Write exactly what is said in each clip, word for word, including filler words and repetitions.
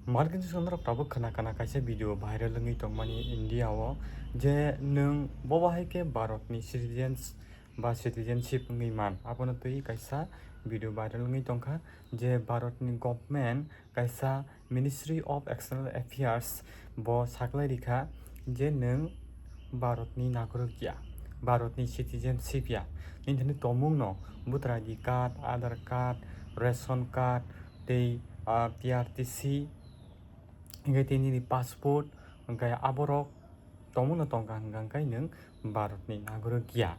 Margin song norok tabuk khna khna kaisa video viral wngwi tongmani India o, je nwng bo bahai khe Bharat ni citizens ba citizenship wngwi man, abono twi kaisa video viral wngwi tongkha je Bharat ni government kaisa Ministry of External Affairs bo saklai rikha je nwng Bharat ni nagorik ya, Bharat ni citizenship ya, nini thani tomung no voter I D card, Aadhaar card, ration card, tei, ah, P R T C, hingke tei nini passport, hingke aborok tomung no tongkha hingka hingke nwng Bharat ni nagorik ya.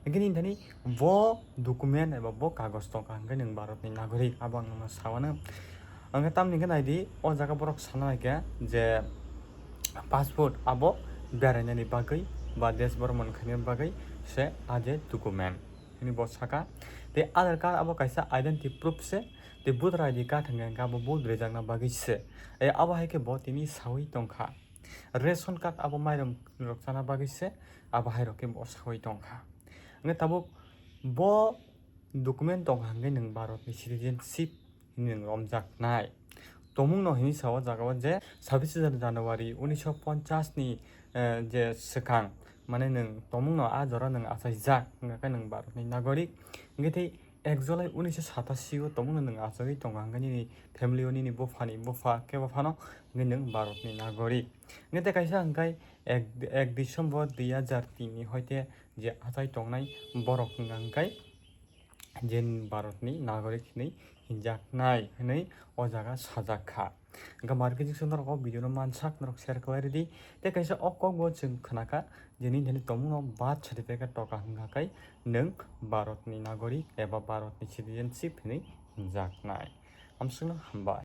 Hingke nini thani bo document eba bo kagoj tongkha hingke nwng Bharat ni nagorik, abo ang nono sawano. Hingke tamni hingke naidi, o jaga borok sana hingke je passport abo berainani bagwi ba desh bhromon khaina bagwi se a je document hwnwi bo saka. Tei Aadhaar card abo kaisa identity proof se, tei voter I D card hingka hingke abo vote rijakna bagwi se. E, abo hai khe bo tini sawi tongkha. Ration card abo mairum rok chana bagwi se, abo hai rok khe bo sawi tongkha. Hingke tabuk bo document tongkha hingke nwng Bharat ni citizenship hinwi nwng romjaknai. Tomung no hinwi sa o jaga o je sabbish January unisho ponchas ni, eh, je swkang, mane nwng tomung no a jora nwng achaijak, hingka khe nwng Bharat ni nagorik. Hingke tei ek July unisho satasi o tomung no nwng achaiwi tongo, hingke nini family o nini bupha ni bupha khe bupha no hingke nwng Bharat ni nagorik. Hingke tei kaisa hingke ek, ek December dui hajar tin ni hoite je achai tongnai borok hingka hingke je Bharat ni nagorik hinwi hinjaknai hinwi o jaga sajak kha. Hingke margin song norok o video no mansak norok share khlai ridi. Tei kaisa o kok bo chwng khna kha je nini thani tomung no birth certificate tongkha hingka khe nwng Bharat ni nagorik eba Bharat ni citizenship hinwi hinjaknai. Hamswkno hambai.